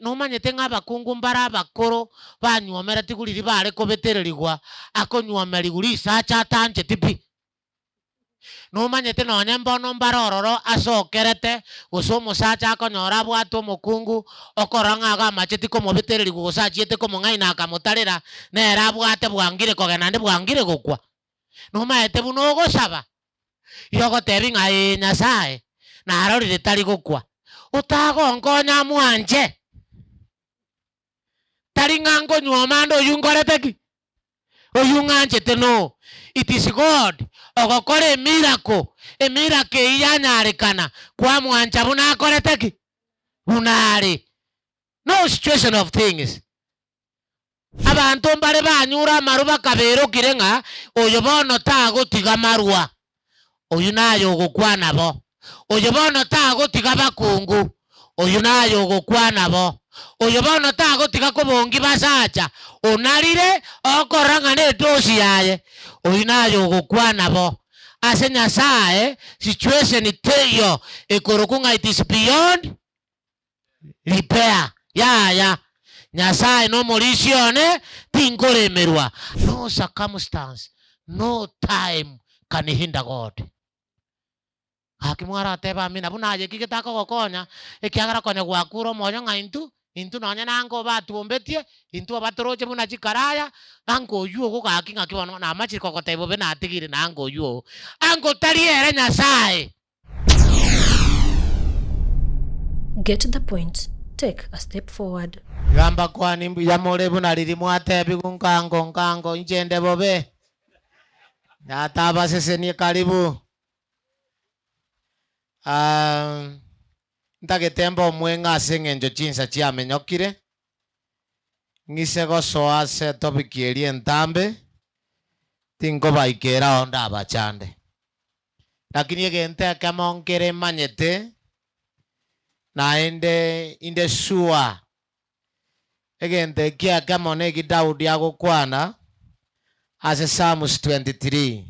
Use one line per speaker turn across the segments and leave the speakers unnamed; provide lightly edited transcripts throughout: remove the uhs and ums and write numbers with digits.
Nomanyete ng'a abakungu mbare abakoro banyuomeretigwe riria bare kobetererigwa akonyuomerigwa risacha atancheti pi. Nomanyete nonye mbono mbare ororo asokerete, gose omosacha akonyora abwate omokungu, okorora ng'a iga amacheti komobetererigwa gose achiete komong'aina akamotarera, nere abwate bwangire kogenda naende bwangire gokwa. Nomaete buna ogosaba, igo ogotebi ng'a ee Nyasae, narorire tari gokwa, otagonkonya amwanche. Tari ng'a nkonyuoma ande oyio nkorete ki? Oyio ng'anchete no. It is God ogokora emiracle, emiracle eyio yanyarekana, kwamwancha buna akorete ki? Buna are. No situation of things. Abanto mbare banyure amarwa bakaberokire ng'a oyo bono tagotiga marwa, oyio naye ogokwana bo. Oyo bono tagotiga bakungu, oyio naye ogokwana bo. Oyo bono tagotiga kobongi basacha, onarire okorora ng'a nedosi yaye, oyio naye ogokwana bo. Ase Nyasae situation teiyo ekorokwa ng'a it is beyond repair. Yaya, Nyasae nomorisia one, tinkoremerwa. No circumstance, no time can hinder God. Gaki mwaratebe amina, buna aye ki getakogokonya, ekiagera konya gwakure omoyo ng'a intwe, intwe nonye nange obatwombetie, intwe obatoroche buna chikaraya, ange oywo ogo gaki ng'aki bono namachire kogotebia bobe natigire nange oywo oo. Ange otari ere Nyasae.
Get the point, take a step forward.
Iga mbakwani mbuya more buna riria mwatebigwe nkango nkango inche nde bobe. Tata abasesenie karibu. Ah, ntagete mbe omweng'e ase eng'encho chinsa chiamenyokire, ng'ise gosoa ase etopic eria entambe, tinkobaikera ao ndabachande. Lakini egento ekemo nkere manyete, naende inde sure, egento ekio ekemo neki Daudi agokwana ase Psalms 23,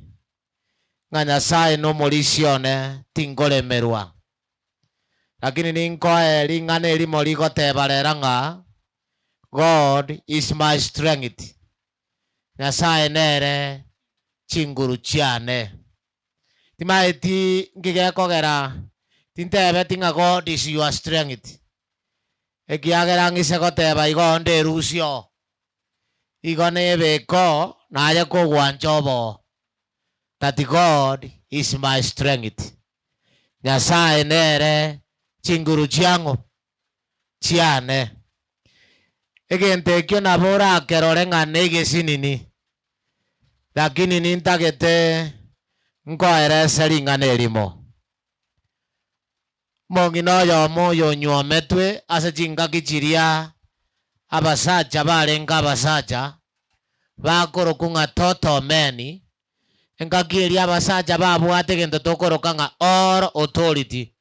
ng'a Nyasae nomorisia one, tinkoremerwa. Lakini ninkoe ring'ana erimo rigoteba rero ng'a God is my strength, Nyasae nere chinguru chiane. Timaeti nki gekogera tintebeti ng'a God is your strength, ekiagera ng'ise goteba igo onde erusie oo. Igo nebeke oo naye kogwancha oboo that God is my strength. Nyasae nere chinguru chiang'o? Chiane. Egento ekio nabo orakerore ng'a negesinini, lakini nintagete nkoerese ring'ana erimo. Omong'ina oyomo oyonyuometwe ase chingaki chiria abasacha barenge abasacha, bakorokwa ng'a total men, engaki eria abasacha babwate egento tokoroka ng'a all authority.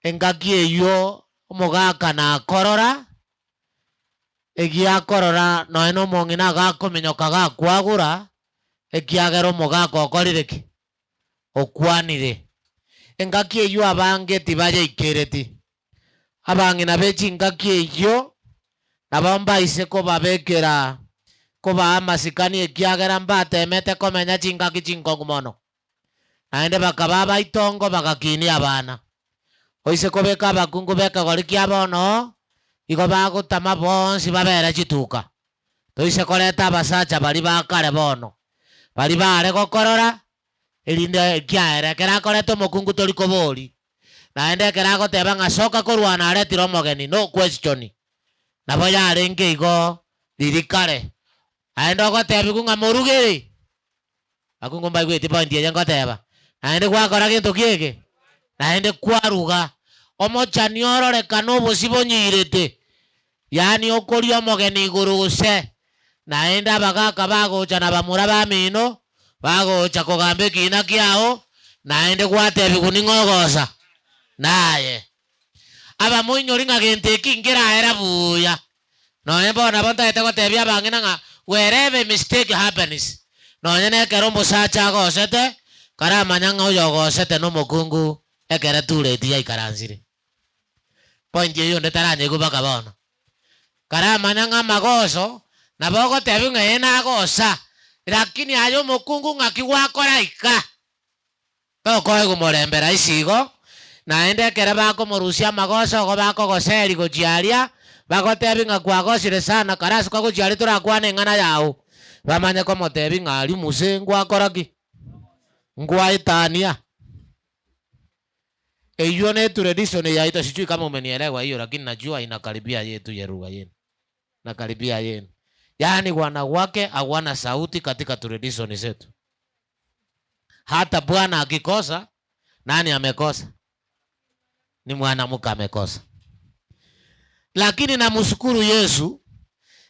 Engaki eyio omogaka nakorora, egiakorora nonya na omong'ina agakominyoka gakwagura, ekiagera omogaka okorire ki? Okwanire. Engaki eyio abange tibayeikereti. Abang'ina be chingaki eyio nabo mbaise kobabekera kobaa amasikani ekiagera mbateemete komenya chingaki chinkong'u mono, naende bakaba abaitongo bagakinia abana. Oise kobeka abakungu b'ekegori kia bono, igo bagotama bonsi babere chituka. Toise koreta abasacha baria ba kare bono, baria baare gokorora, erinde ekiagera ekero akoreta omokungu tori kobori, naende ekero agoteba ng'a soka korwa naretire omogeni, no question. Nabo yarenge igo riria kare. Naende ogotebigwa ng'a morugere, Akungu mbaigweti point eye ngoteba, naende gwakora gento ki eke? Naende kwaruga. Omochani ororekane obosie bonyiirete, yaani okoria omogeni igoro gose, naende abagaka bagocha na bamura bamino, bagocha kogamba ekiina kiao, naende gwatebigwa ning'o ogosa? Naye. Abamoinyori ng'a gento eki nkeraera buya. Nonye bono nabo ntagete gotebia abang'ina ng'a wherever a mistake happens, nonye nekero omosacha agosete, karamanya ng'a oyo ogosete nomokungu ekere too late yaikaransire. Point eyio onde taranyegwe mpaka bono. Karamanya ng'a amagoso nabo ogotebiwa ng'a ee nagosa, lakini aye omokungu ng'aki gwakora iga? Tokoegwa morembe rahisi igo, naende ekero bakomorusia amagoso igo bakogoseria gochia aria, bagotebi ng'a kwagosire sana kare ase kwagochia aria torakwane eng'ana yao. Bamanye komotebia ng'a aria muse ngwakora ki? Ngwaetania. Eywo ne tradition yaito sijui kama umenielewa hiyo lakini najua inakaribia yetu ye lugha yenu nakaribia yenu yaani wanawake hawana sauti katika tradition zetu hata bwana akikosa nani amekosa ni mwanamke amekosa lakini namshukuru Yesu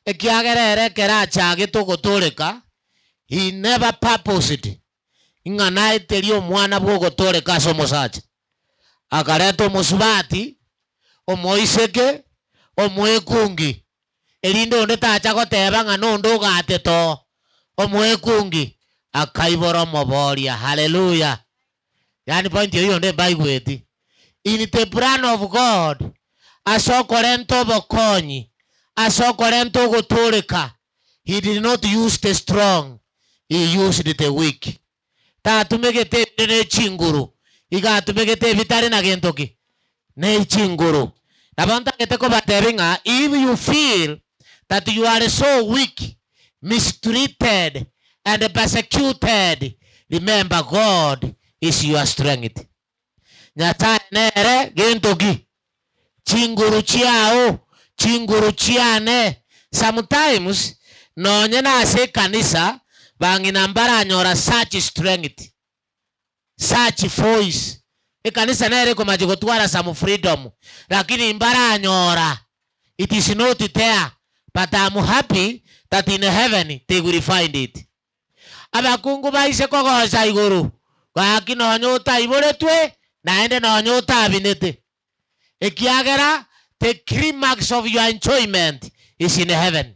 ekiagera ere ekero achagete ogotoreka he never purposed ng'a naeterie omwana bw'ogotooreka ase omosacha, akareta omosubati, omoiseke, omwekungi, erinde onde tacha goteba ng'a nonde ogatete oo, omwekungi, akaibora omoboria. Haleluya! Yaani point eyio onde mbaigweti. In the plan of God, ase okorenta obokonyi, ase okorenta ogotooreka, He did not use the strong, he used the weak. Tatumegete ebire ne chinguru, iga atumegete ebitari na gento ki? Ne chinguru. Nabo ntagete kobatebi ng'a if you feel that you are so weak, mistreated and persecuted, remember God is your strength. Nyasae nere gento ki? Chinguru chiao, chinguru chiane. Sometimes nonye nase ekanisa bang'ina mbaranyora such strength, such voice. Ekanisa nere ekomachi gotwara some freedom, lakini mbaranyora, it is not there, but am happy that in heaven they will find it. Abakungu baise kogosa igoro, gaki nonya otaiboretwe, naende nonya otabinete, ekiagera the climax of your enjoyment is in heaven.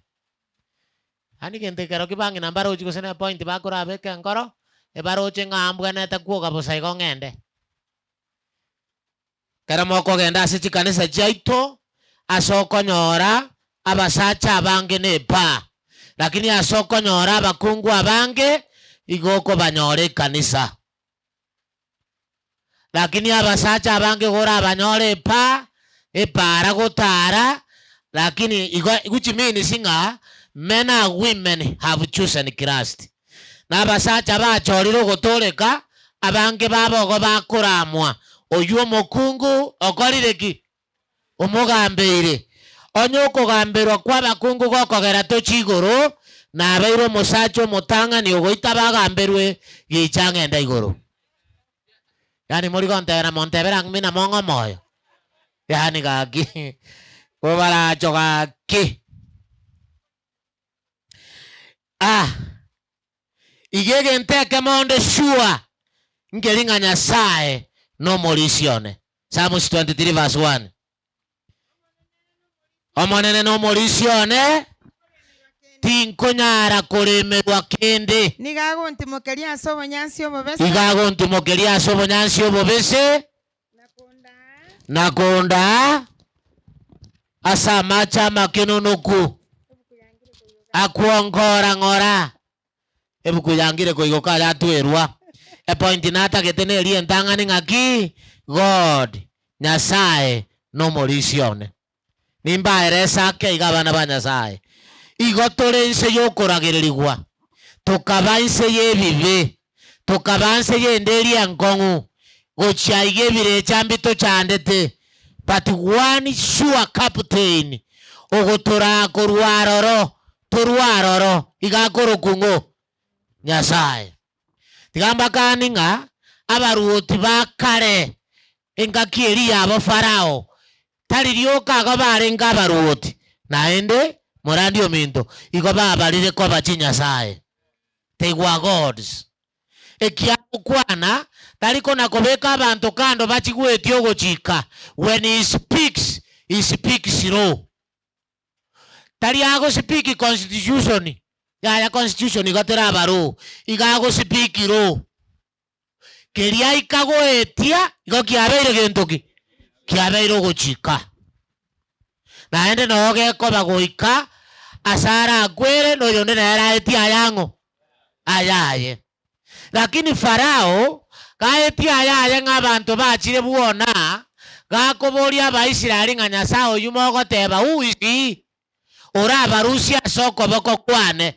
Yaani gento ekero ki bang'ina mbarochi gose ne point bakorabeka enkoro, ebaroche ng'a mbwenerete kwoga bosa igo ng'ende. Ekero mokogenda ase chikanisa chiaito, ase okonyora abasacha abange nebaa, lakini ase okonyora abakungu abange, igo okobanyora ekanisa. Lakini abasacha abange igo orabanyore ebaa, epaara gotara, lakini igo which means ng'a men are women have chosen Christ. Na abasacha bachorire ogotooreka, abange babo igo bakoramwa, Oyio omokungu okorire ki? Omogambeire. Onye okogamberwa kw'abakungu gokogera tochie igoro, nabeire omosacha omotang'ani ogoita bagamberwe, gicha ng'ende igoro. Yaani mori gontebera montebere ang'e mina mong'e omoyo? Yaani gaki, bobaracho gaki. Ah, iga egento ekemo onde sure, nkeri ng'a Nyasae nomorisia one. Psalms 23 verse 1. Omonene nomorisia one, tinkonyara koremerwa kende.
Nigo agontimokeria ase obonyansi obobese.
Iga agontimokeria ase obonyansi obobese.
Na kondaa.
Na kondaa ase amache amakenonoku akwonkora ng'ora. Ebuku yangire koigoka yatwerwa. Epoint natagete neria entang'ani ng'aki? God, Nyasae, nomorisia one. Nimbaerese ake iga abana ba Nyasae. Igo tore inse y'okoragererigwa, tokaba inse y'ebibe, tokaba nse y'endeeri enkong'u, gochia iga ebirecha mbitochandete, but one sure captain ogotoraa korwa aroro, torwe aroro, iga akorokwa ng'o? Nyasae. Tiga mbakani ng'a abaruoti ba kare Engaki eria yabo Farao tari rioka igo barenge abaruoti, naende, morandi ominto, igo babarire koba chinyasae. They were gods. Ekiagokwana tari kona kobeka abanto kando bachigwetie ogochika, when he speaks, he speaks law. Tari agospeak constitution, yaya constitution igo teraba law, igo agospeak law. Keria aika goetia, igo kiabeire gento ki? Kiabeire ogochika. Naende noo gekoba goika ase arakwere, na oyonde nere aetie ayang'o? Ayaye. Lakini Farao gaetie ayaye ng'a abanto bachire bwona, gakoboria Abaisraeli ng'a Nyasae oyio mogoteba, Who is he? Orabarusie ase okoboko kwane.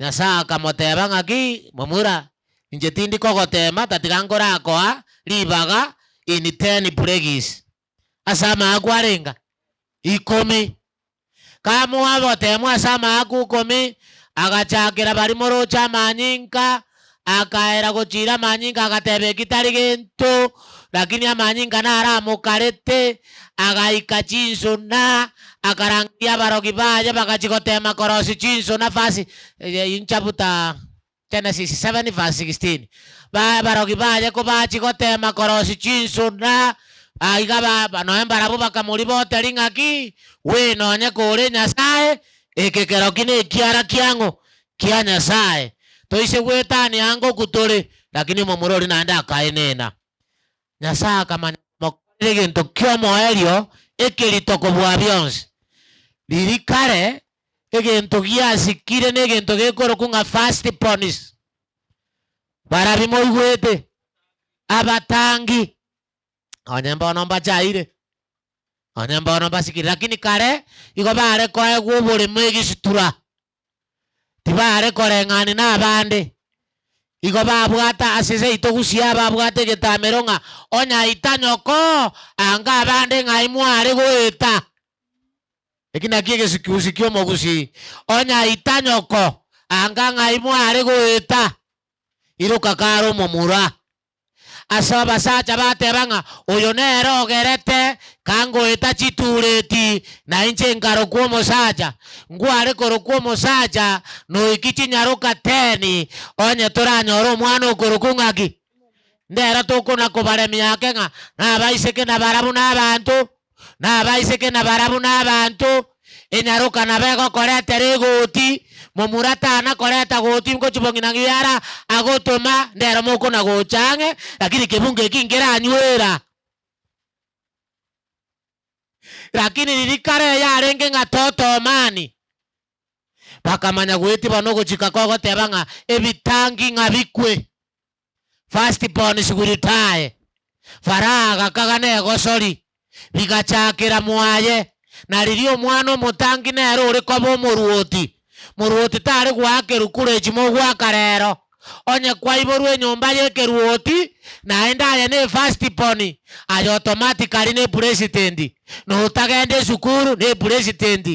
Nyasae akamoteba ng'aki, Momura, inche tindi kogotema, tatiga nkorakoa ribaga in ten plagues. Ase amaakwa arenga? Ikomi. Kamoa ogoteemwa ase amaakwa ikomi, agachakera baria moroche amanyinga, akaera gochiira amanyinga agateba eki tari gento, lakini amanyinga naro amokarete, agaika chinsona, akarangeria abarogi baye bagachia goteema korosia chinsona verse in chapter Genesis 7 verse 16. Ba abarogi baye kobachia goteema korosia chinsona, aiga ba ba nonya mbarabwo bakamoriboteria ng'aki, We nonye kore Nyasae, eke keroki nekiara kiang'o? Kia Nyasae. Toise gwetania anga okwo tore, lakini omomura oria naende akaenena. Nyasae akamanya komokorera egento ki'omoerio ekerito kobua bionsi. Riria kare egento giasikire negento gekorokwa ng'a first borns, barabwo moigwete, abatangi, onye mbono mbachaire, onye mbono mbasikire, lakini kare igo bare koegwa oboremo egesitura. Tibare koreng'ani nabande. Igo babwata ase seito gusii babwate egetamero ng'a onyaita nyoko anga abande ng'ai mware goeta. Eki nakio egesikusi ki'omogusii, onyaita nyoko anga ng'ai mware goeta. Iroka kare omomura. Ase abasacha bateba ng'a oyo nere ogerete kangoeta chitureti, na inche nkarokwa omosacha. Nkware korokwa omosacha noiki chinyaroka teni, onye toranyore omwana okorokwa ng'aki? Ndero tokona kobaremia ake ng'a nabaiseke nabarabwo nabanto, Nabaiseke nabarabwo nabanto, enyaroka nabo egokoretera egoti, momura tana koreta goti ngochia bong'ina ngiara agotoma, ndero mokona gocha ang'e, lakini kebungo eki nkeranywera. Lakini riria kare yarenge ng'a totomani, bakamanya goetiba nogochika kogoteba ng'a ebitangi ng'a bikwe. First born siguritae. Farao agakaga negosori, bigachakera mwaye, na riria omwana omotangi nere ore koba omoruoti. Moruoti tare goakerwa kura echi mogoaka rero. Onye kwaiborwa enyomba y'ekeruoti, naende aye ne first born, aye automatically ne president, na otagenda esukuru ne president,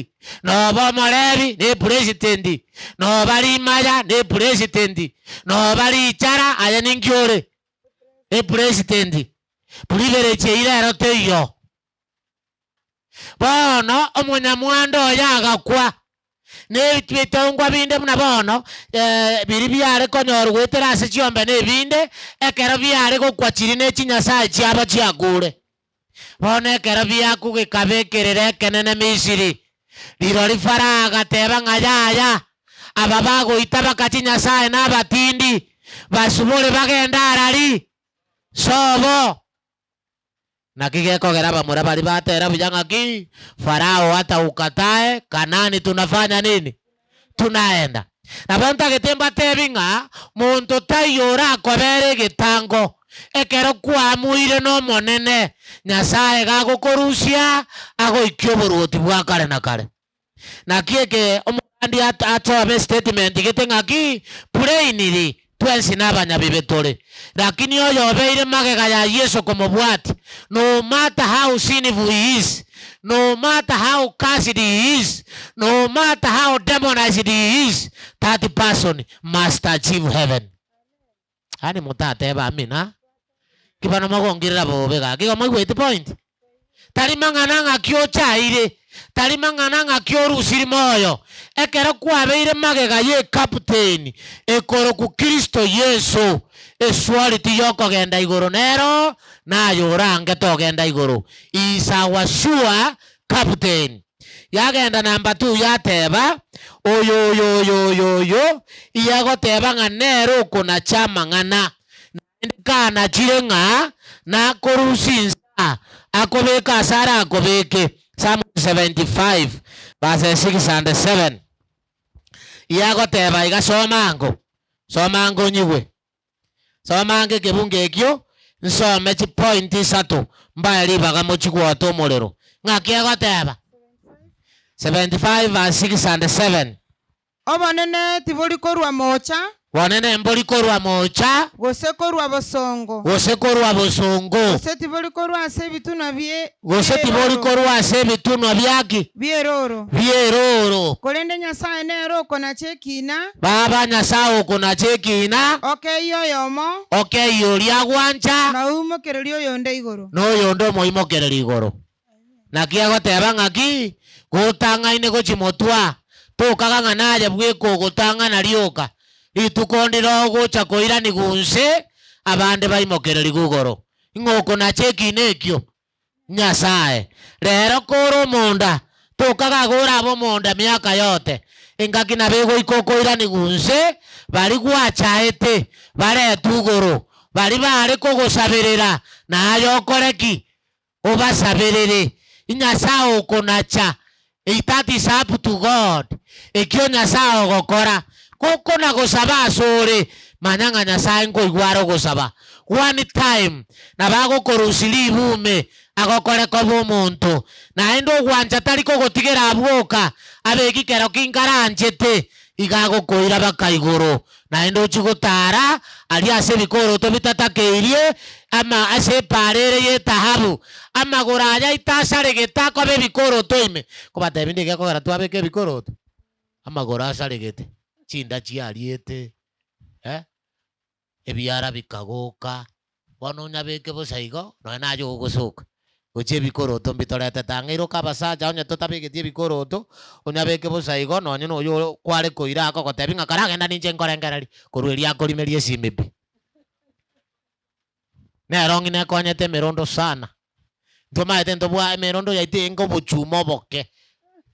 noba omorebi ne president, noba rimaya ne president, Noba richara aye ninki ore? Epresident. Privilege eyio rero teiyo. Bono omonyamwando oye agakwa, na ebitongwa binde buna bono biria biare konyorwa goetera ase chiombe na ebinde, ekero biare gokwa chiria ne chinyasae chiabo chiakure. Bono ekero biakwa gekaba ekerero ekenene Misiri, rirorio Farao agateba ng'a yaya, aba bagoita baka chinyasae na abatindi, basubore bagende arari sobo. Naki gekogera abamura baria batera buya ng'aki, Farao hata ukatae, Kanaani tunafanya nini? Tunaenda. Nabo ntagete mbatebi ng'a monto taiyo orakobere egetango ekero kwamuire n'Omonene, Nyasae gagokorusia agoikie oboruoti bwa kare na kare. Naki eke omorandi atobe estatement gete ng'aki plainly twensi nabanyabibe tore, lakini oyo obeire magega ya Yeso komobwatia, no matter how sinful he is, no matter how cursed he is, no matter how demonized he is, that person must achieve heaven. Yaani motateba amina, ki bono mogongirera bobe gaki, igo moigweti point? Tari mang'ana ng'aki ochaire, tari mang'ana ng'aki orusiri moyo, ekero kwabeire magega y'ekaputeni ekorokwa Kristo Yeso, eswaliti y'okogenda igoro nero naye orange togenda igoro. He is our sure captain. Yagenda number two yateba, oyo oyo oyo oyo oyo, iyagoteba ng'a nere okonacha amang'ana. Naende kanachire ng'a nakorusia inse aa, akobeke ase arakobeke. Samuel 75 verses 6 and 7 yagoteba iga soma ango, soma ango onyigwe. Soma ango ekebungo ekio, nsome chipoint isato mbae ribaga mochie gwota omorero. Ng'aki egoteba? 75 verse 6 and 7.
Obonene tibori korwa moocha.
Bonene mbori korwa moocha.
Gose korwa bosongo.
Gose korwa bosongo.
Gose tibori korwa ase ebitunwa bie
Gose tibori korwa ase ebitunwa biaki?
Bi'erooro.
Bi'erooro.
Korende Nyasae nere okonacha ekiina.
Baba Nyasae okonacha ekiina.
Okeyia oyomo.
Okeyia oria agwancha.
Na oimokereria oyonde igoro.
Na oyonde omoimokereria igoro. Naki agoteba ng'aki? Gotang'aine gochia motwe, tokaga ng'a naye bweka ogotang'ana rioka, rituko ndire ogocha koiranigwa inse, abande baimokererigwe igoro. Ing'o okonacha ekiina ekio? Nyasae. Rero kore omonda, tokaga iga orabe omonda miaka yote, engaki nabo egoika okoiranigwa inse, baria gwachaete baretwe igoro, baria bare kogosaberera, naye okore ki? Obasaberere, Nyasae okonacha, It is up to God, ekio Nyasae ogokora. Gokona gosaba asore, manya ng'a Nyasae nkoigwa are ogosaba. One time, nabo agokorusia ribume, agokore koba omonto. Naende ogwancha tari kogotigera abwo oka, abe ekikero ki nkaranchete, iga agokoira baka igoro. Naende ochie gotaara aria ase ebikoroto bitatakeirie, ama ase epaara ere y'etahabu, amagoro aye aitasaregete akoba ebikoroto ime. Nkobatebia ndike gekogera twabeka ebikoroto, amagoro asaregete, chinda chiariete, eh, ebiara bikagoka, Bono onyabeke bosa igo, nonya naye ogosoka, gochia ebikoroto mbitoretete ang'e iroka abasacha onye totabegeti ebikoroto, onyabeke bosa igo nonye na oyo kware koira akogotebia ng'a karagenda ninche nkorengereria, korwa erio akorimeria esimi pi. Nero ng'ina ekonyete emerondo sana. Ntomaete ntobwa emerondo yaito enge obochuma oboke,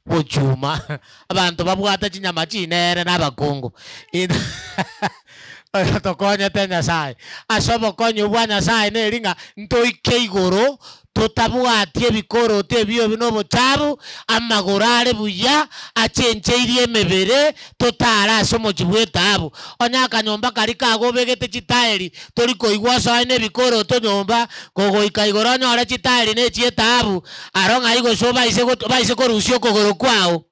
obochuma abanto babwate chinyama chinene na abakungu. Oyo tokonyete Nyasaye. Ase obokonyi bwa Nyasaye neri ng'a ntoike igoro totabwati ebikoroto ebio buna obochabu, amagoro are buya, achencheirie emebere, totare ase omochie bw'etaabu. Onye akanyomba karia kago obegete chitaeri, tori koigwa osoe nebikoroto nyomba, kogoika igoro onyore chitaeri ne chi'etaabu, aro ng'ai gose obaise obaise korusia okogoro kwao?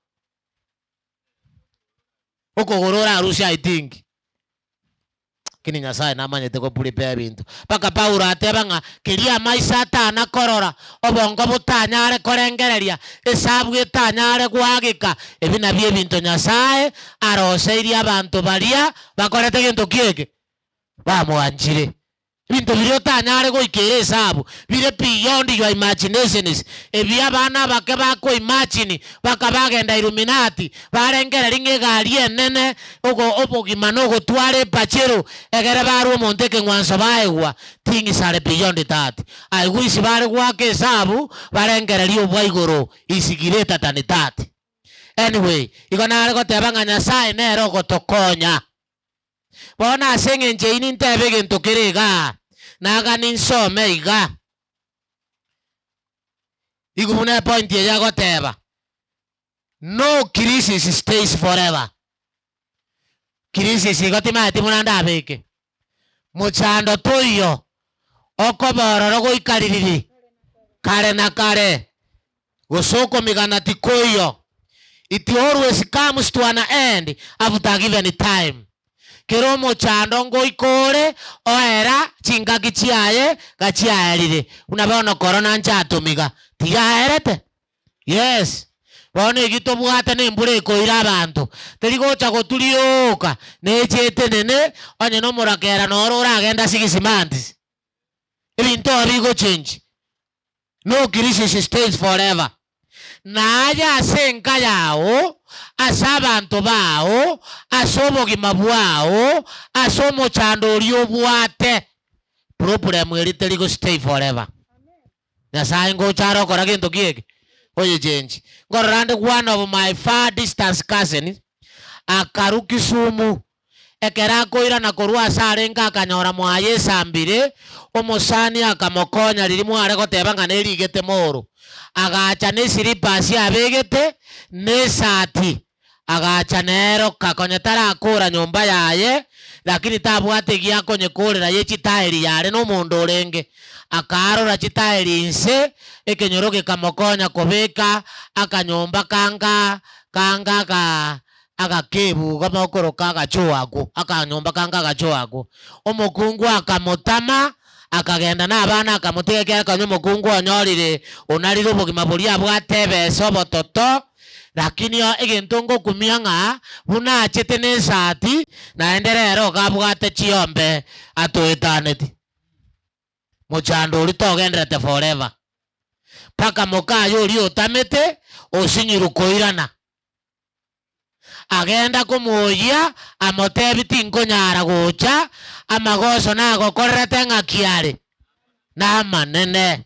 Okogoro orarusie I think. Lakini Nyasaye namanyete go prepare ebinto. Mpaka Paulo ateba ng'a keria amaiso atana korora, obongo botanyare korengereria, esabu etanyare goageka, ebi nabio ebinto Nyasaye aroseirie abanto baria bakorete gento ki eke? Bamwanchire. Ebinto biria otanyare goikera esabu, bire beyond your imaginations, ebi abana abake bako imagine, baka bagenda Illuminati, barengereria ng'a egari enene, ogo obogima na ogotwara epachero, egere barwe omonto ekeng'wanso baegwa, things are beyond that. I wish bare goaka esabu, barengererie obwa igoro is greater than that. Anyway, igo nare goteba ng'a Nyasaye nere ogotokonya. Bono ase engencho eyio nintebe egento kere igaa, naga ninsome iga. Igo buna epoint eye agoteba, no crisis stays forever. Crisis igo timaeti buna ndabeke. Mochando toiyo okoba ororo goika ririri? Kare na kare. Gose okomigana tikoiyo. It always comes to an end after a given time. Kera omochando ngoika ore oera chingaki chiaye gachiaerire. Buna bono corona nchatomiga, tiyaerete? Yes. Bono eki tobwate nembura ekoira abanto, teri gocha goturioka, neche etenene, onye nomorakera noro oragende ase gisimanti. Ebinto ebi bigochengi. No crisis stays forever. Naye ase enka yao, ase abanto bao, ase obogima bwao, ase omochando oria obwate, problem eria teri go stay forever. Nyasaye ngocha are okora gento ki eke? Oyechengi. Nkorora nde one of my far distance cousin, akarwa Kisumu. Ekero akoirana korwa ase arenge akanyora mwaye esambire, omosani akamokonya riria mware goteba ng'a nerigete moro. Agacha ne esiripasi abegete, na esati, agacha nero ka konya tarakora nyomba yaye, lakini tabwate egiakonyekorera ye chitaeri yare nomonto orenge. Akaarora chitaeri inse, ekenyoro gekamokonya kobeka akanyomba kanga kanga aka agakebuga mokoroka agachoo akwo, akanyomba kanga agachoo akwo. Omokungu akamotama, akagenda na abana akamotiga ekiagera konya omokungu onyorire onarire obogima boria abwate ebesa obototo, lakini egento ngokumia ng'a buna achete na esati, naende rero iga abwate chiombe atoetaneti. Mochando oria togenderete forever, mpaka mokaye oria otamete osinyirwe koirana. Agenda komwoyia, amotebi, Tinkonyara gocha, amagoso nagokorerete ng'aki are namanene.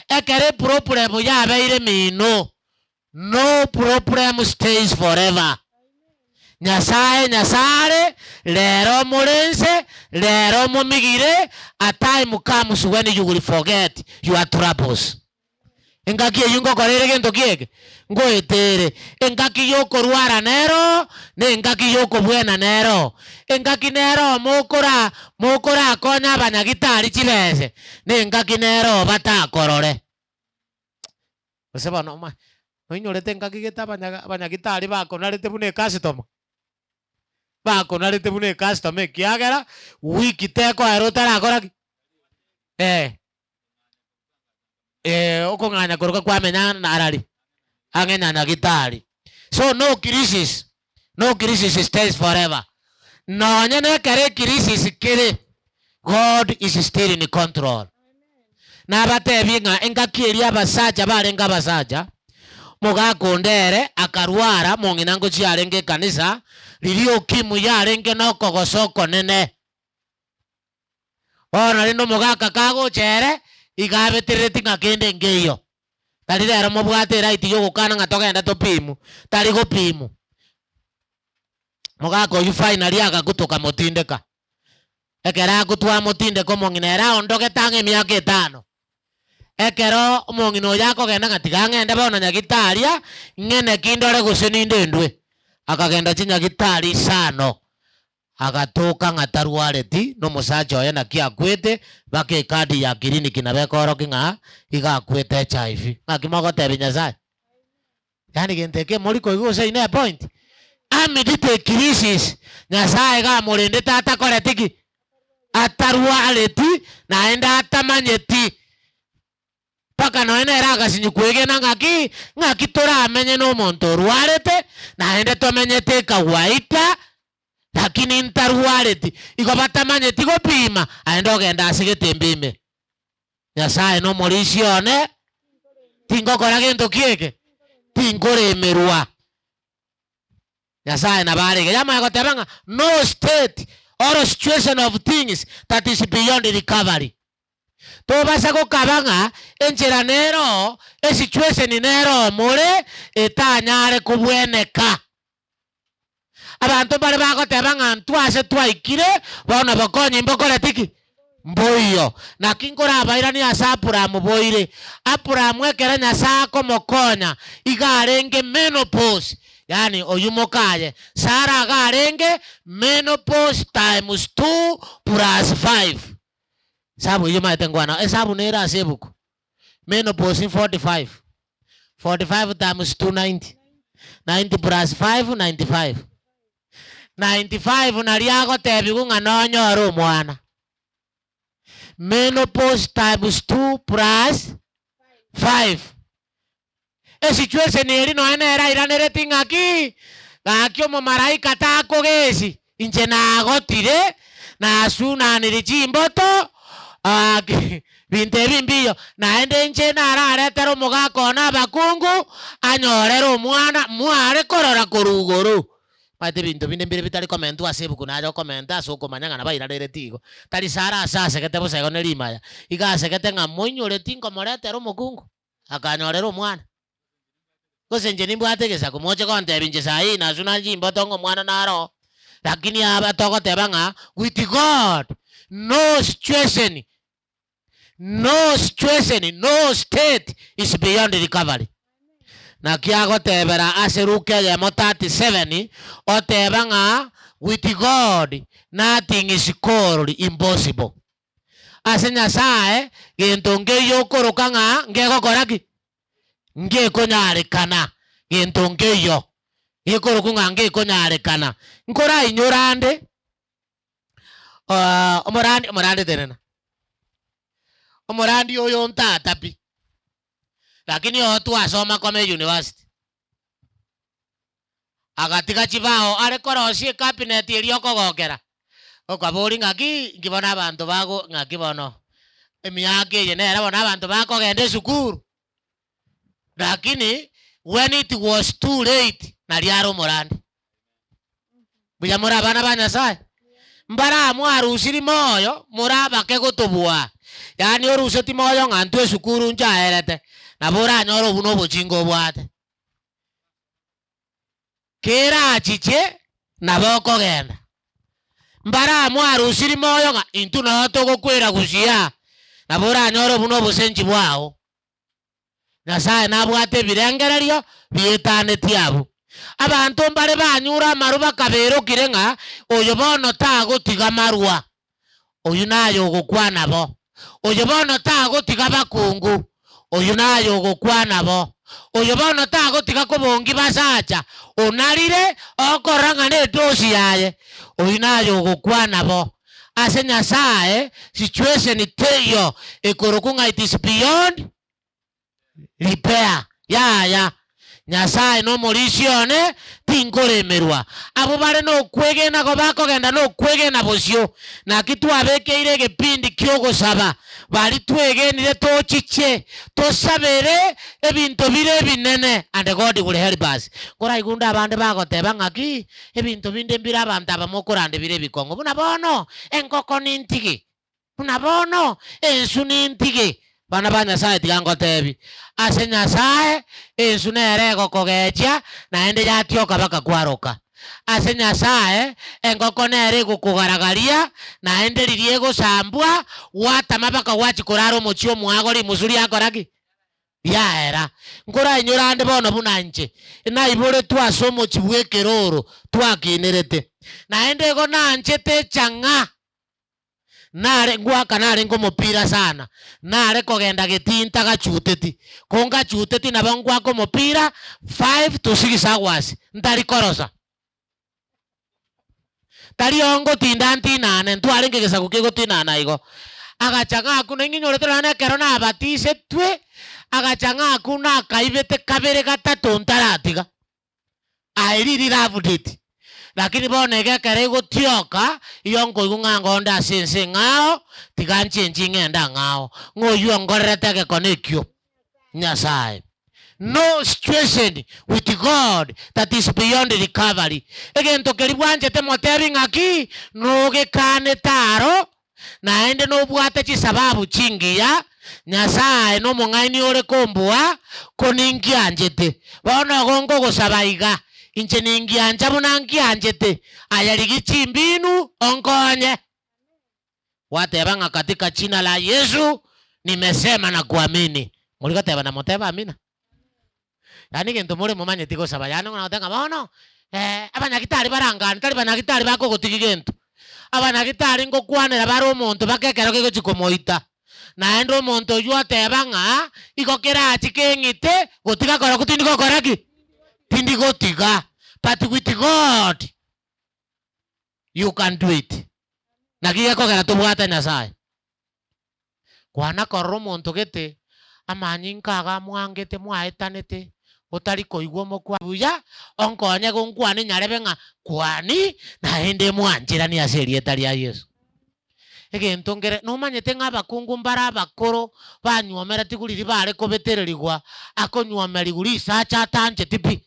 Ekero eproblem yabeire mino, no problem stays forever. Nyasae Nyasae are, rero more nse, rero momigire, a time comes when you will forget your troubles. Engaki eyio ngokora ere gento ki eke? Ngoeta ere. Engaki y'okorwara nero, na engaki y'okobwena nero. Engaki nero mokora mokorakonya abanyagitari chibese, na engaki nero batakorore. Gose bono oma oinyorete engaki gete abanyaga abanyagitari bakonarete buna ecustomer? Bakonarete buna ecustomer ekiagera, wiki tekoera otarakora ki? Eh. Okong'anya korokwa kwamenya narari ang'e na nyagitari. So no crisis, no crisis stays forever. Nonye nekero ecrisis kere, God is still in control. Nabatebie ng'a engaki eria abasacha barenge abasacha, mogaka onde ere akarwara mong'ina ngochia arenge ekanisa, riria ukimwi yarenge nokogosa okonene. Bono rende omogaka kagocha ere, iga abeterereti ng'a kende nkeiyo. Tari rero mobwate eright yogokana ng'a togende topimu, tari gopimu. Mogaka oyio finally agakutoka motindeka. Ekero agutwa amotindeke omong'ina ere aondogete ang'e emiaka etano. Ekero omong'ina oyo akogenda ng'a tiga ng'ende bono nyagitari aa, ng'ene ki ndore gose ninde ndwe. Akagenda chinyagitari isano. Agatoka ng'a tarwareti, na omosacha oye naki akwete, baka ekadi ya kiriniki nabo ekorokia ng'a iga akwete HIV. Ng'aki mogotebia Nyasae? Yaani gento eke mori koigwa gose ine epoint? Amidst a crisis, Nyasae iga amorendete atakoreti ki? Atarwareti, naende atamanyeti. Mpaka nonya nere agasinywa kwegena ng'aki, ng'aki toramenye nomonto orwarete, naende tomenyete ekawaida, lakini ntarwareti. Igo batamanyeti gopima, aende ogenda ase getembe ime. Nyasaye nomorisia one, tingokora gento ki eke? Tinkoremerwa. Nyasaye nabo are iga. Yamanya goteba ng'a no state or situation of things that is beyond recovery. Tobasa gokaba ng'a enchera nero, esituation nero more etanyare kobweneka. Abanto mbare bagoteba ng'a ntwe ase twaikire, bono bokonyi mbokoreti ki? Mboiyo. Naki nkorabairanie ase Aburaamu boire. Aburaamu ekero Nyasae akomokonya, iga arenge menopause, yaani oyio mokaye. Sara iga arenge menopause times two plus five. Esabu eyio omanyete nkwana, esabu nere ase ebuku, menopause 45, 45 times 2 90, 90 plus 5 95. 95 naria agotebiwa ng'a nonyore omwana. Menopause times 2 plus 5. Esituation eria nonya nere airanereti ng'aki, gaki omomalaika takogesi, inche nagotire, nasunanire chimboto, gaki binto ebi mbiyo, naende inche nararetere omogaka one abakungu, anyorere omwana, mware korora korwa igoro. Omanyete ebinto binde mbire bitari komentwa ase ebuku naye okomenta ase okomanya ng'a nabo airanereti igo. Tari Sara ase asegete bosa igo ne rimaya, iga asegete ng'a moinyoreti nkomoretera omokungu. Akanyorera omwana. Gose inche nimbwate egesaku, moche gontebia inche saa hii nasuna chimboto ng'a omwana naro oo. Lakini aba togoteba ng'a with God no situation, no situation, no state is beyond recovery. Naki agotebera ase Luka eyemo 37, oteba ng'a with God nothing is called impossible. Ase Nyasae gento nkeiyo okoroka ng'a ngegokora ki? Ngekonyarekana. Gento nkeiyo gekorokwa ng'a ngekonyarekana. Nkorainyore ande omorandi omorandi tenena, omorandi oyo ntata pi, lakini oo twasoma kome university. Agatiga chibao are korosia ecabinet eria okogokera, okaboria ng'aki inki bono abanto bago ng'aki bono emiaka eye nere bono abanto bakogenda esukuru. Lakini when it was too late naria are omorandi. Mbuya more abana ba Nyasaye? Mbaramwarusiri moyo more abake gotobua, yaani oruseti moyo ng'a intwe esukuru nchaerete, nabo oranyore obwo na obochinga obwate. Kerachiche nabo okogenda. Mbaramwarusiri moyo ng'a intwe noo togokwera gusii aa, nabo oranyore obwo nobosenchi bwao. Nyasae nabwate ebirengererio bietanetie abwo. Abanto mbare banyure amarwa bakaberokire ng'a oyo bono tagotiga marwa, oyio naye ogokwana bo. Oyo bono tagotiga bakungu, oyio naye ogokwana bo. Oyo bono tagotiga kobongi basacha, onarire okorora ng'a nedosi yaye, oyio naye ogokwana bo. Ase Nyasae situation teiyo ekorokwa ng'a it is beyond repair. Yaya. Nyasae nomorisia one, tinkoremerwa. Abwo bare nokwegena igo bakogenda nokwegena bosio. Naki twabekeire egepindi ki'ogosaba, baria twegenire tochiche, tosabere ebinto bire ebinene, and God will help us. Nkoraigwe abande bagoteba ng'aki, ebinto binde mbire abanto aba mokoranda bire ebikong'u, buna bono engoko nintige, Buna bono ensu nintige. Bana ba Nyasae, tiga ngotebi, ase Nyasae ensu nere egokogechia, naende yatioka baka kwaroka. Ase Nyasae engoko nere egokogaragaria, naende riria egosambwa, gwatama baka gwachia korara omochie omwago rimusu riakora ki? Riaera. Nkorainyore ande bono buna inche naiboretwe ase omochie bw'ekeroro twakinerete, naende igo nanchete echang'a. Nare ngoaka narenge omopira sana, nare kogenda getii ntagachuteti, ko ngachuteti nabo ngoaka omopira five to six hours ntari korosa. Tari oo ngotinda ntinane, ntwarenge egesaku kegotinana igo. Agacha ng'a akwo naing'inyorete nonya na ekero nabatisetwe, agacha ng'a akwo nakaibete kabere gatato ntaratiga. I really loved it. Lakini bono iga ekero egotioka, iyo nkoigwa ng'a ngonde ase ense eng'ao, tiga nchenchie ng'ende ang'ao. Ng'a oyio ongorerete egekone ekio? Nyasaye. No situation with God that is beyond recovery. Egento keria bwanchete motebi ng'aki, nogekanete aro, Naende nobwate chisababu chingiya, Nyasae nomong'aini ore kombua, ko ningianchete. Bono igo nkogosaba iga, inche ningiancha buna ngianchete, aye rigia chimbinu onkonye. Gwateba ng'a katika jina la Yesu nimesema na kuamini. Mori goteba na motebe amina? Yaani egento more momanyeti gosaba, yaani ng'a nagoteba ng'a bono abanyagitari barangane, tari banyagitari bakogotigia gento. Abanyagitari ngokwanera bare omonto mpaka ekero kegochia komoita. Naende omonto oyio oteba ng'a igo kerachi keng'ite, gotiga korokwo tindi gokora ki? Tindi gotiga. But with God, you can do it. Naki gekogera tobwate Nyasaye. Kwana korora omonto gete, amanyinga iga amwangete mwaetanete, otari koigwa omokwa buya, onkonye gonkwana enyarebe ng'a kwani, naende mwancheranie ase erieta ria Yeso. Egento nkere, nomanyete ng'a abakungu mbare abakoro banywomeretigwe riria bare kobetererigwa, akonywomerigwa risacha atancheti pi.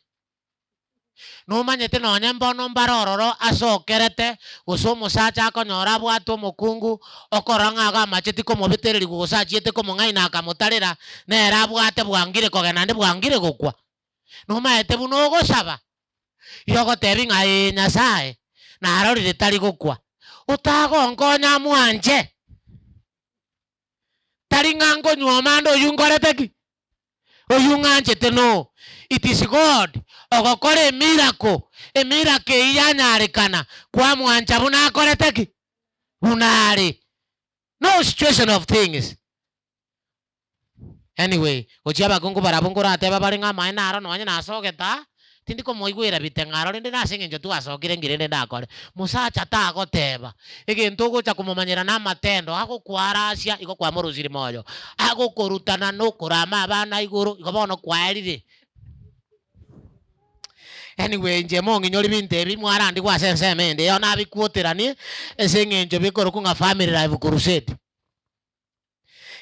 Nomanyete nonye mbono mbare ororo asokerete, gose omosacha akonyora abwate omokungu, okorora ng'a iga amacheti komobetererigwa gose achiete komong'aina akamotarera, nere abwate bwangire kogenda naende bwangire gokwa. Nomaete buna ogosaba, igo ogotebi ng'a ee Nyasae, Narorire tari gokwa. Otagonkonya amwanche? Tari ng'a nkonywa omande oyio nkorete ki? Oyio ng'anchete no. It is God ogokora emiracle, emiracle eyio yanyarekana, kwamwancha buna akorete ki? Buna are. No situation of things. Anyway, gochia abakungu barabwo nkoratebe bare ng'a amaene aro nonye nasogete aa, tindi komoigwera biteng'aro rende nase eng'encho twasokire nki rende ndakore. Mosacha tagoteba, egento ogocha komomanyera na amatendo, agokwarasia igo kwamorusirie moyo, agokorutana na okorama abana igoro, igo bono kwaerire. Anyway, inche mong'inyori binto ebi mwarandigwe ase ensemo ende, eyo nabikwoteranie ase eng'encho bikorokwa ng'a family life crusade.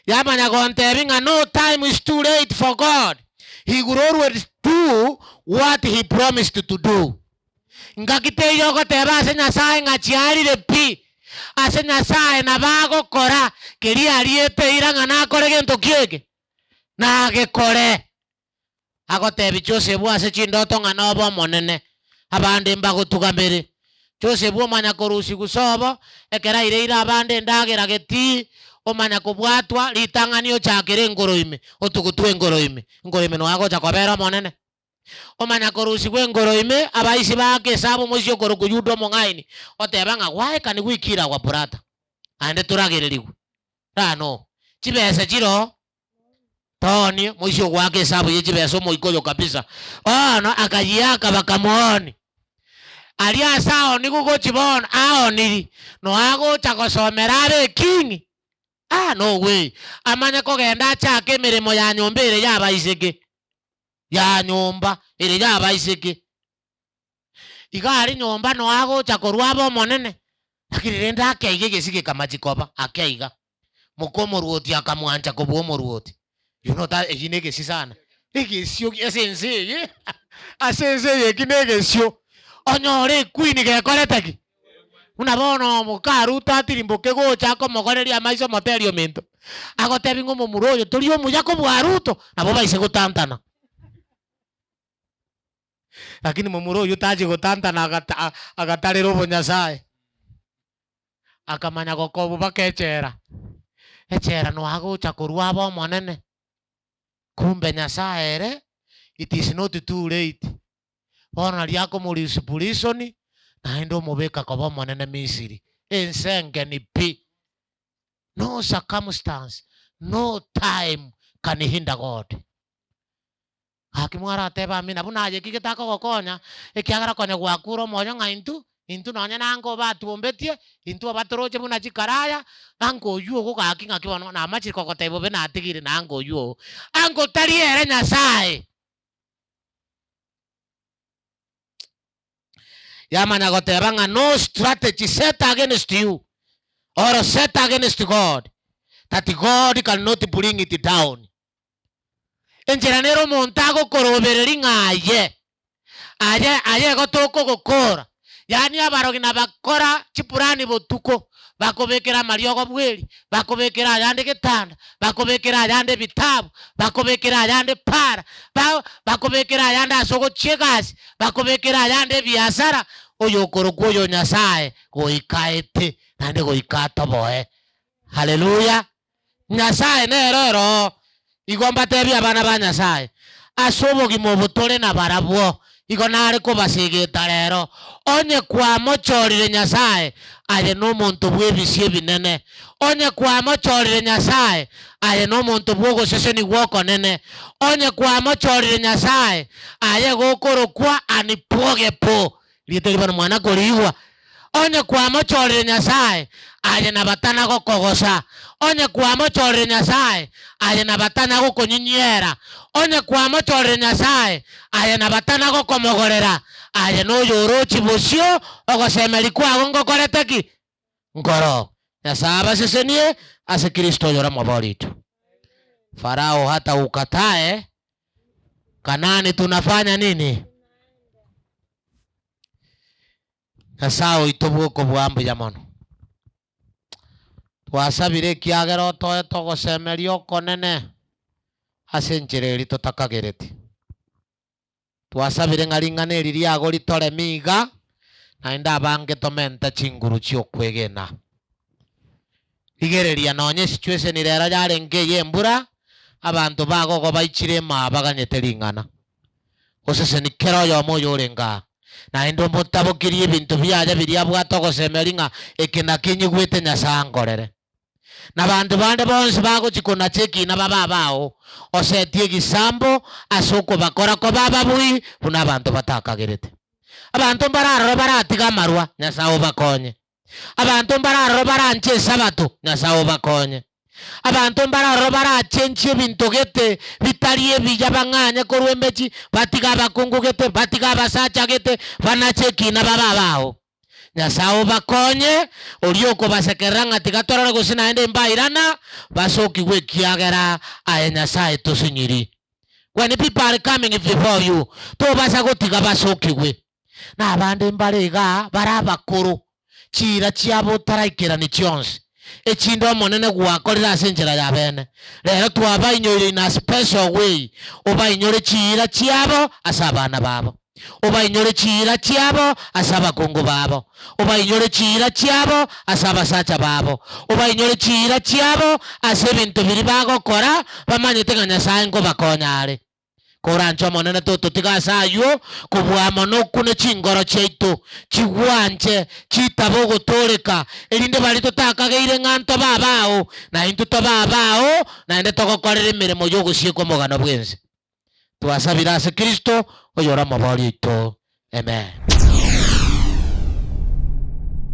Yamanya gontebia ng'a no time is too late for God, he will always do what he promised to do. Ngaki teiyo ogoteba ase Nyasae ng'a chiarire pi, ase Nyasae nabo agokora keria ariete eira ng'a nakore gento kieke, nagekore. Agotebia Josefu ase chindoto ng'a nobe omonene, abande mbagotugamere. Josefu omanya korusigwa sobo, ekero aireire abande endagera getii, omanya kobwatwa, ritang'ani ochakere engoro ime, otugutwe engoro ime, engoro ime noyo agocha kobera omonene. Omanya korusigwa engoro ime, abaisi baake esabu omoisia okorokwa Yuda omong'aini, oteba ng'a gwaekanigwe ikiragwa brata, naende toragererigwe. Rano, chibesa chiroo. Tony, moisia ogoaka esabu ye chibesa omoika oyo kabisa. Bono akayiaka bakamooni. Aria ase aonigwe gochia bono aoniri, no agocha gosomera abe eking? Ah no way. Amanye kogenda achake emeremo ya nyomba ere y'abaiseke. Ya nyomba ere y'abaiseke. Iga aria nyomba no agocha korwa abe omonene, lakini rende akeiga egesio gekamachi koba, akeiga. Moka omorwoti akamwancha kobua omorwoti. You know that eyio negesio sana. Egesio ase ense eye, ase ense eye eki negesio. Onyore equeen gekorete ki? Buna bono moka Ruto atirimboke gocha akomogoreria amaiso omoteri ominto, agotebi ng'a omomura oyo tori omuya kobua Ruto, nabo baise gotantana. Lakini momura oyio tachi gotantana agata agatarera obonyasae. Akamanya gokobwa mpaka echela, echela noa agocha korwa abe omonene, kumbe Nyasaye ere it is not too late. Bono nario akomorisia prison, naende omobeka koba omonene Misiri, ense engeni pi. No circumstance, no time can hinder God. Gaki mwaratebe amina, buna aye ki getakogokonya, ekiagera konya gwakure omoyo ng'a intwe, intwe nonye nange obatuombetie, intwe obatoroche buna chikaraya, ange oywo ogo gaki ng'aki bono namachire kogotebia bobe natigire nange oywo oo. Ange otari ere Nyasaye. Yamanya goteba ng'a no strategy set against you or set against God, that God cannot bring it down. Enchera nere omonto agokorobereria ng'a aye, aye, aye igo tokogokora. Yaani abarogi nabakora chipurani botuko, bakobekera amariogo bweri, bakobekera ayande getanda, bakobekera ayande ebitabu, bakobekera ayande para, ba bakobekera ayande ase ogochia egasi, bakobekera ayande ebiasara, oyokorokwa oyo Nyasaye goika aete naende goika atoboe. Haleluya! Nyasae nere oro. Igo mbatebie abana ba Nyasae, ase obogima obo tore nabarabwo, igo nare kobasegeta rero, onye kwamochorire Nyasae, aye nomonto bw'ebisio ebinene, onye kwamochorire Nyasae, aye nomonto bw'ogosesenigwa okonene, onye kwamochorire Nyasae, aye gokorokwa Anipwogepo, Rieta eri bono mwana korigwa. Onye kwamochorire Nyasae, aye nabatana gokogosa. Onye kwamochorire Nyasae, aye nabatana gokonyinyera. Onye kwamochorire Nyasae, aye nabatana gokomogorera. Aye noyorochi bosio, ogosemeria kwago ngokorete ki? Nkoro. Nyasae abasesenie ase Kristo oyore omobori oito. Farao hata ukatae, Kanaani tunafanya nini? Nyasae oito bw'okobua mbuya mono. Twasabire ekiagera otoete ogosemeria okonene ase enchera eria totakagereti. Twasabire ng'a ring'ana eri riago ritoreme iga, Naende abange tomente chinguru chi'okwegena. Rigereria, nonya esituation rero yarenge ey'embura, abanto bagogo baichire imaa baganyete ring'ana. Goseseni kera oyomo oyorenge aa. Naende omotabokerie ebinto biaye biria abwate ogosemeria ng'a eke nakio nyigwete Nyasae ankorere. Na banto bande bonsi bagochia konacha ekiina babe abao, osetie egesambo ase okobakora koba ababui buna abanto batakagerete. Abanto mbararoro baratige amarwa, Nyasae obakonye. Abanto mbararoro baranche Esabato, Nyasae obakonye. Abanto mbararoro barachenchie ebinto gete bitari ebiya bang'anye korwa emechie, batige abakungu gete, batige abasacha gete, banache ekiina babe abao. Nyasae obakonye, oria okobasekerera ng'a tiga torore gose naende mbairana, basokigwe ekiagera aye Nyasae tosinyiri. When people are coming before you, tobasa gotiga basokigwe. Na abande mbare igaa bare abakoro, chiira chiabo otaraikerani chionsi, echinde Omonene gwakorire ase enchera ya bene. Rero twabainyoire in a special way, obainyore chiira chiabo ase abana babo, obainyore chiira chiabo ase abakungu babo, obainyore chiira chiabo ase abasacha babo, obainyore chiira chiabo ase ebinto biria bagokora bamanyete ng'a Nyasae nkobakonya are. Koranche Omonene tototiga ase ayio, kobua mono okune chingoro chiaito, chigwanche, chitabe ogotooreka, erinde baria totakageire ng'a ntobe abao, na intwe tobe abao, naende togokorera emeremo y'ogosieka omogano bw'ense. Twasabire ase Kristo, oyore Omoboori oito. Amen.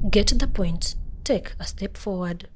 Get the point, take a step forward.